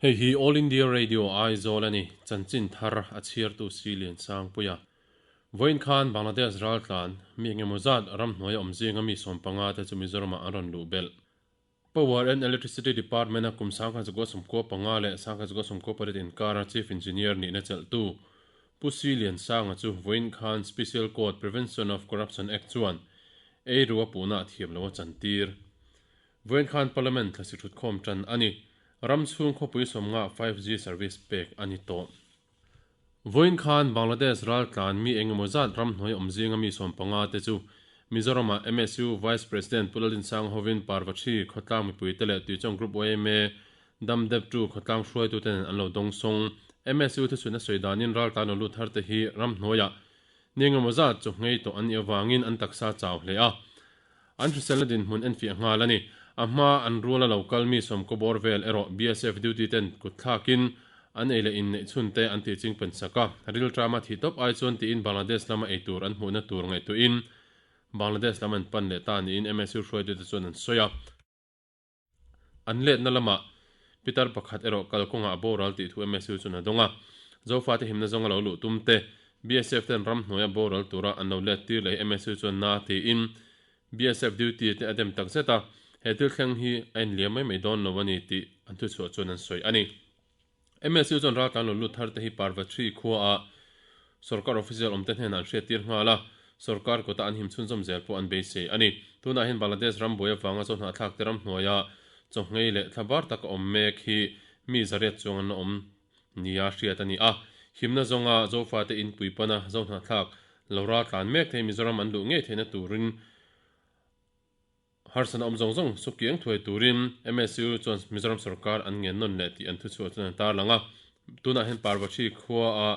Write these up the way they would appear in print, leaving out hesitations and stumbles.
Hei hi All India Radio Aizawl a ni, chanchin thar a chhiartu Si Liansangpuia. Vawiin khan Bangladesh raltlan, mi engemaw zat ramhnuaia awm zinga mi 15 te chu Mizoramah an rawn luh belh. Power and Electricity Department a kum 1995 leh 1998 inkara Chief Engineer nihna chelhtu Pu Si Liansanga chu vawiin khan Special Court Prevention of Corruption Act chuan ei ru a puhna a thiam lo a chantir. Vawiin khan Parliament thlasi thutkhawm tan a ni. Ram chhung khawpui 50 5G service pek a ni tawh. Vawiin khan Bangladesh raltlan mi engemaw zat ramhnuai awm zinga mi 15 te chu Mizoramah MSU Vice President Pu Laldinsang hovin Parvathi khawtlang mipuite leh Tuichawng Group yma Dam deptu khawtlang hruaitute nen an lo dawng sawng. MSU thuchhuina sawi danin raltlan aw lut thar te hi ramhnuaiah ni engemaw zat chu nghei tawh an nih avangin an taksa chau hle a. An hriselna dinhmun enfiah nghal a ni. A hma an ruala lo kal mi sawmkaw bawr vel erawh BSF duty ten kut thlakin an ei leh inneih chhun te an tih ching pen sak a. Rilṭama thih tawp ai chuan tiin Bangladesh lama ei tur an hmuhna tur ngaihtuahin Bangladesh lam an pan leh ta niin MSU hruaitute chuan an sawi a. An letna lamah pitar pakhat erawh kalkawngah a boral tih thu MSU chuan a dawng a. Zofate himna zawnga lo luh tum te, BSF ten ramhnuaia boral tura an lo let tir leh hi MSU chuan na tiin BSF duty te a dem tak zet a, he thil thleng hi a inliam mai mai dawn lo a ni tih an thuchhuah chuan an sawi a ni. MSU chuan raltlan lo lut thar te hi Parvatri khuaah sorkar official awmte hnenah an hriattir nghal a, sorkar kawta an him chhunzawm zel pawh an beisei a ni. Tunah hian Bangladesh ram buai avanga chawhnahthlak te ramhnuaia chawhnghei leh thlabar taka awm mek hi mi zariat chuang an la awm nia hriat a ni a. Himna zawnga Zofate inpui pana zohnahthlak lo raltlan mek thei Mizoram an luh ngei theihna turin Harsatna awm zawng zawng chu kiang thuai turin MSU chuan Mizoram sorkar an ngen nawn leh tih an thuchhuah chuan an tarlang a. Tunah hian Parvathi khuaah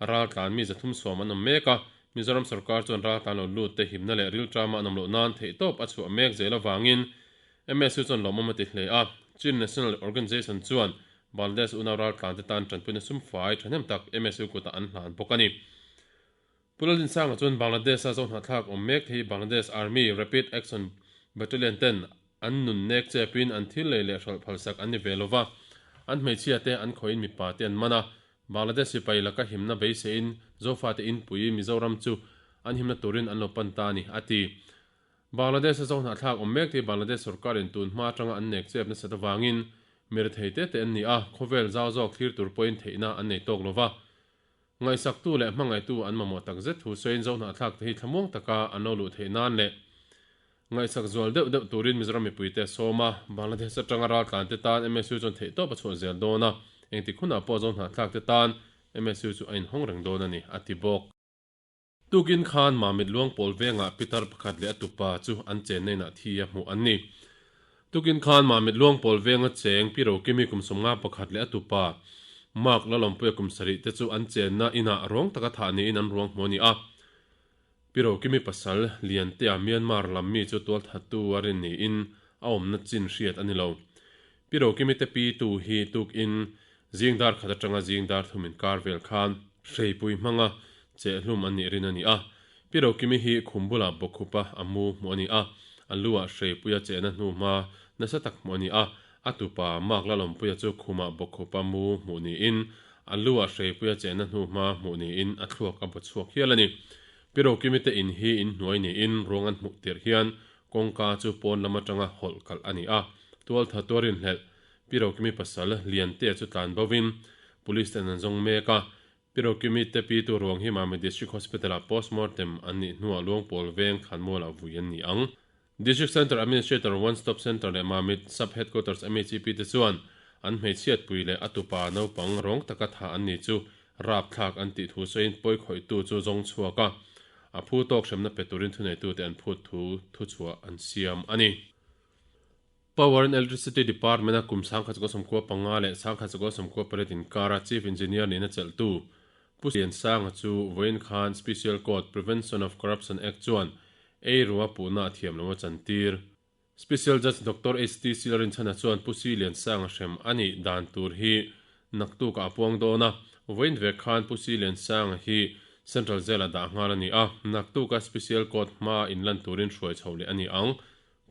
raltlan mi 310 an awm mek a, Mizoram sorkar chuan raltlan lo lut te himna leh rilṭama an awm loh nan theihtawp a chhuah mek zel avangin MSU chuan lawmawm a ti hle a. Chin National Organization chuan Bangladesh unau raltlan te tan ṭanpuina sumfai ṭhahnem tak MSU kutah an hlan bawk a ni. Pu Laldinsanga chuan Bangladesh-a zohnahthlak awm mek thei Bangladesh Army Rapid Action Battalion ten an nun nek chepin an thil lei leh hralh phalsak an ni ve lova, an hmeichhia te an khawiin mipa te an man a, Bangladesh sipai laka himna beiseiin Zofate inpui Mizoram chu an himna turin an lo pan ta a ni, a ti. Bangladesh-a zohnahthlak awm mek thei Bangladesh sorkarin tun hma atanga an nek chep nasat avangin mirethei te te an ni a, khawvel zau zawk thlir tur pawhin theihna an nei tawk lova. Ngaihsaktu leh hmangaihtu an mamawh tak zet thu sawiin Zohnahthlak te hi thlamuang taka an lo luh theih nan leh ngaihsak zual deuh deuh turin Mizoram mipuite a sawm a, Bangladesh atanga raltlan te tan MSU chuan theihtawp a chhuah zel dawn a, engtik hunah pawh Zohnahthlak te tan MSU chu a inhawng reng dawn a ni, a ti bawk. Tukin khan Mamit Luangpawl vengah pitar pakhat leh a tupa chu an chenna inah thi a hmuh an ni. Tukin khan Mamit Luangpawl venga cheng Pi Rokimi kum 51 leh a tupa Mark Lalawmpuia kum 7 te chu an chenna inah ruang taka thah niin an ruang hmu a ni a. Pi Rokimi pasal Liantea Myanmar lam mi chu tualthattu a rin niin a awmna chin hriat a ni lo. Pi Rokimi te pi tu hi tukin zing dar khat atanga zing dar thum inkar vel khan hreipui hmanga chehlum an nih rin a ni a. Pi Rokimi hi khum bulah bawkkhupa a mu hmuh a ni a, a luah hreipuia chehna hnu hma nasa tak hmuh a ni a. A tupa Mark Lalawmpuia chu khumah bawkkhupa mu hmuh niin a luah hreipuia chehna hnu hma hmuh niin a thluak a baw chhuak hial a ni. Pi Rokimi te in hi in hnuai niin ruang an hmuh tirh hian kawngka chu pawn lam atanga hawlh kalh a ni a, tualtha tuarin hlelh Pi Rokimi pasal Liantea chu tlan bovin Police ten an zawng mek a, Pi Rokimi te pi tu ruang hi Mamit District Hospital-ah postmortem an nih hnuah Luangpawl veng Thlanmualah vui an ni ang. District Centre Administrator One Stop Centre leh Mamit Sub Headquarters MHEP te chuan an hmeichhiatpui leh a tupa naupang rawng taka thah an ni chu rapthlak an tih thu sawiin pawikhawihtu chu zawng chhuak a, a phu tawk hremna pe turin thuneitute an phut thu thuchhuah an siam a ni. Power and Electricity Department a kum 1995 leh 1998 inkara Chief Engineer nihna chelhtu Pu Liansanga chu vawiin khan Special Court Prevention of Corruption Act chuan ei rua puhna a thiam lo a chantir. Special Judge Doctor HT Silarinchhana chuan Pu Si Liansanga hrem a nih dan tur hi naktukah a puang dawn a, vawiin vek khan Pu Si Liansanga hi Central Jail-ah dah nghal a ni a, naktuka Special Court hmaa inlan turin hruai chho leh a ni ang.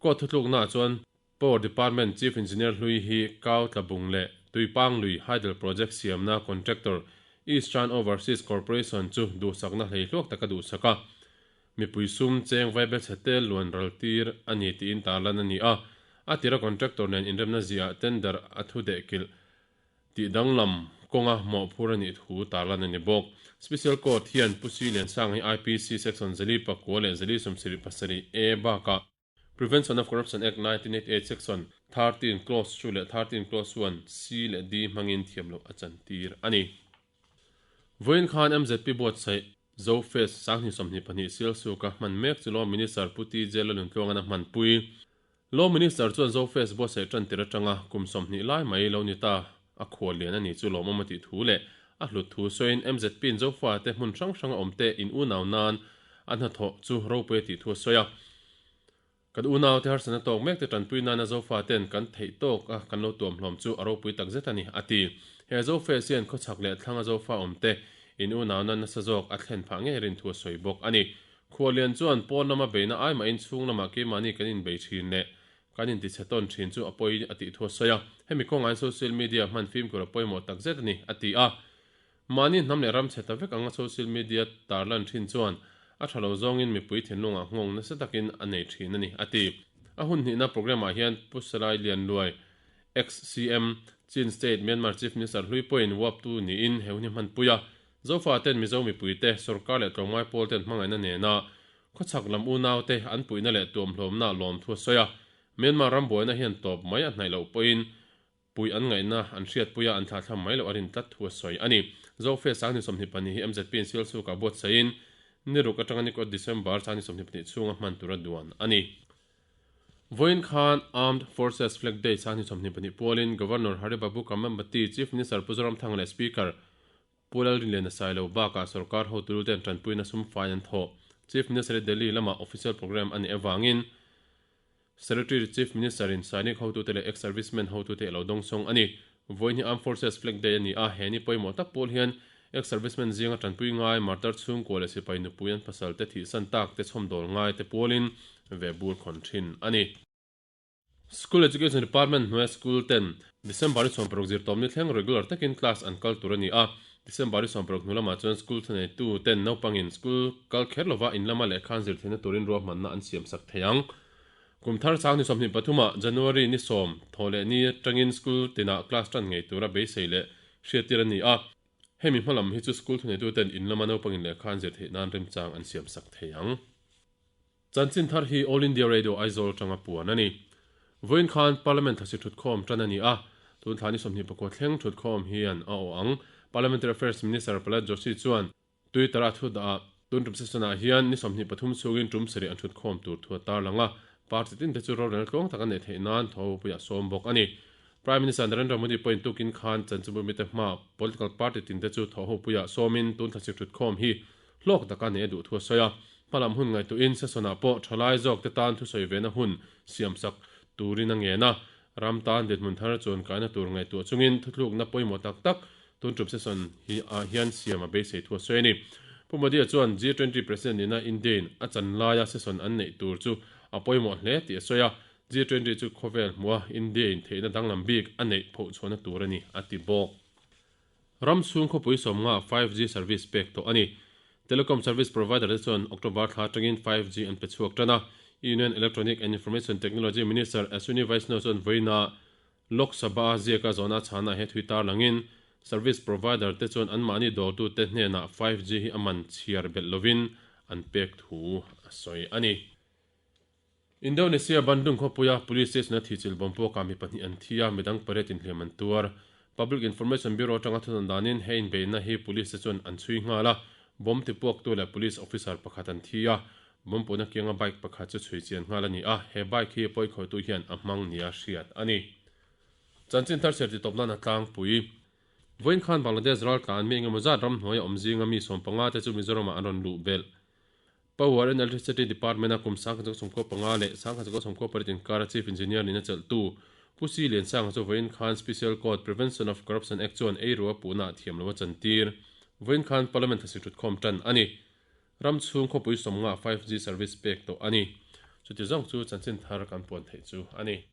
Court thutluknaah chuan Power Department Chief Engineer hlui hi Kau Tlabung leh Tuipang lui Hydel Project siamna contractor Eastern Overseas Corporation chu duhsakna hleihluak taka duhsak a, mipui sum cheng vaibel chhe tel luan ral tir a ni tiin tarlan a ni a. A tira contractor nen inremna ziah tender a thu dehkilh tih danglam kawnga mawhphur a nih thu tarlan a ni bawk. Special Court hian Pu Sui Liansanga hi IPC Section zali pakua leh zali 77 A bakah Prevention of Corruption Act 1988 Section 13 Clause 2 leh 13 Clause 1 C leh D hmangin thiam loh a chantir a ni. Vawiin khan MZP buatsaih Zofest 2022 Sialsuka hman mek chu Law Minister Pu TJ Lalnuntluangan a hmanpui. Law Minister chuan Zofest buatsaih tan tir atanga kum 20 lai mai lo ni ta a khual lian a ni chu lawmawm a tih thu leh a hlut thu sawiin MZP in Zofa te hmun hrang hranga awm te in unau nan a hnathawh chu ropui a tih thu a sawi a. Kan unau te harsatna tawk mek te tanpui nana Zofa ten kan theih tawk a kan lo tuam hlawm chu a ropui tak zet a ni, a ti. He Zofest hian khawchhak leh thlanga Zofa awm te in unau nan nasa zawk a thlen phah ngei rin thu a sawi bawk a ni. Khualian chuan pawn lama beihna ai mahin chhung lamah keimahni kan inbei thin leh kan intichhe tawn thin chu a pawi a tih thu a sawi a. Hemi kawngain social media hman fimkhur a pawimawh tak zet a ni, a ti a. Mahni hnam leh ram chhe ta vek anga social media tarlan thin chuan a tha lo zawngin mipui thinlungah nghawng nasa takin a nei thin a ni, a ti. A hun hnihna programme ah hian Pu Salai Lianluai, Ex-CM, Chin State, Myanmar Chief Minister hlui pawhin uaptu niin he hun hi hmanpui a. Zofa ten Mizo mipuite, sorkar leh tlawmngai pawl ten hmangaihna nena khawchhak lam unaute an puihna leh tuamhlawmna lawmthu a sawi a. Myanmar ram buaina hian tawp mai a hnaih loh pawhin Pui an ngaihna an hriatpui a, an thlahthlam mai loh a rin tlat thu a sawi a ni. Zofe 2024 hi MZP in Sialsukah buatsaihin ni ruk atanga ni kawt December 2022 chhunga hman tura duan a ni. Vawiin khan Armed Forces Flag Day 2022 pualin Governor Hari Babu Kambhampati, Chief Minister Pu Zoramthanga leh Speaker Pu Lalrinliana Sailo bakah sorkar hotulu ten tanpuina sum fai an thawh. Chief Minister hi Delhi lamah official programme a nih avangin Secretary Chief Minister in Sainik hotute leh ex-servicemen hotute a lo dawngsawng a ni. Vawiin hi Armed Forces Flag Day a ni a, he ni pawimawh tak pawl hian ex-servicemen zinga tanpui ngai, martar chhungkua leh sipai nupui an pasal te thihsan tak te chhawmdawl ngai te pualin ve bur khawn thin a ni. School Education Department hnuaia school ten December ni 16 zirtawm ni thleng regular takin class an kal tur a ni a. December ni 16 hnu lamah chuan school thuneitu ten naupangin school kal kher lova in lama lehkha an zir theihna turin ruahmanna an siam sak thei ang. Kum thar chang ni 23 ah January ni 10 thaw leh ni atangin school tinah class tan ngei tura beisei leh hriattir a ni a. Hemi hmalam hi chu school thuneitu ten in lama naupangin lehkha an zir theih nan remchang an siam sak thei ang. Chanchin thar hi All India Radio Aizawl atanga puan a ni. Vawiin khan Parliament thasi thutkhawm tan a ni a, tun thla ni 24 thleng thutkhawm hian a awh ang. Parliamentary Affairs Minister Prahlad Joshi chuan Twitter a thu dah a, tun tum session ah hian ni 23 chhungin tum sarih an thutkhawm tur thu a tarlang a, party tin te chu rorel tluang tak an neih theih nan tho puiah sawm bawk a ni. Prime Minister Narendra Modi pawhin tukin khan chanchinbu mite hmaa political party tin te chu tho puiah sawmin tun thlasik thutkhawm hi hlawk taka nei a duh thu a sawi a. Hmalam hun ngaihtuahin session-ah pawh thalai zawk te tan thusawi vena hun siamsak turin a ngen a. Ram tan dinhmun thar chuan kaina tur ngaihtuah chungin thuthlukna pawimawh tak tak tun tum session hi ah hian siam a beisei thu a sawi a ni. Pu Modi-a chuan G20 President nihna India-in a chan laia session an neih tur chu a pawimawh hle tih a sawi a. G20 chu khawvel hmuha India-in theihna danglam bik a neih phohchhuahna tur a ni, a ti bawk. Ram chhung khawpui sawmnga 5G service pek tawh a ni. Telecom service provider te chuan October thla atangin 5G an pe chhuak tan a. Union Electronic and Information Technology Minister Ashwini Vaishnaw chuan vawiina Lok Sabha a ziaka zawhna chhana he thui tarlangin service provider te chuan anmahni dawrtute hnenah 5G hi a man chhiar belh lovin an pek thu a sawi a ni. Indonesia Bandung khawpuia police station a thihchilh bawm pawkah mi pahnih an thi a, midang pariat inhliam an tuar. Public Information Bureau atanga thunawn danin he inbeihna hi police te chuan an chhui nghal a, bomb tipuaktu leh police officer pakhat an thi a, bomb puhna kianga bike pakhat chu chhui chian nghal a ni a, he bike hi pawikhawihtu hian a hmang nia hriat a ni. Chanchin thar chhiar titawp nan a tlangpui. Vawiin khan Bangladesh raltlan mi engemaw zat ramhnuaia awm zinga mi 15 te chu Mizoramah an rawn luh belh. Power and Electricity Department a kum 1995 leh 1998 inkara Chief Engineer nihna chelhtu Pu Si Liansanga chu vawiin khan Special Court Prevention of Corruption Act chuan ei rua puhna thiam lo a chantir. Vawiin khan Parliament thlasik thutkhawm tan a ni. Ram chhung khawpui 50 5G service pek tawh a ni. Chuti zawng chu chanchin thar kan puan theih chu a ni.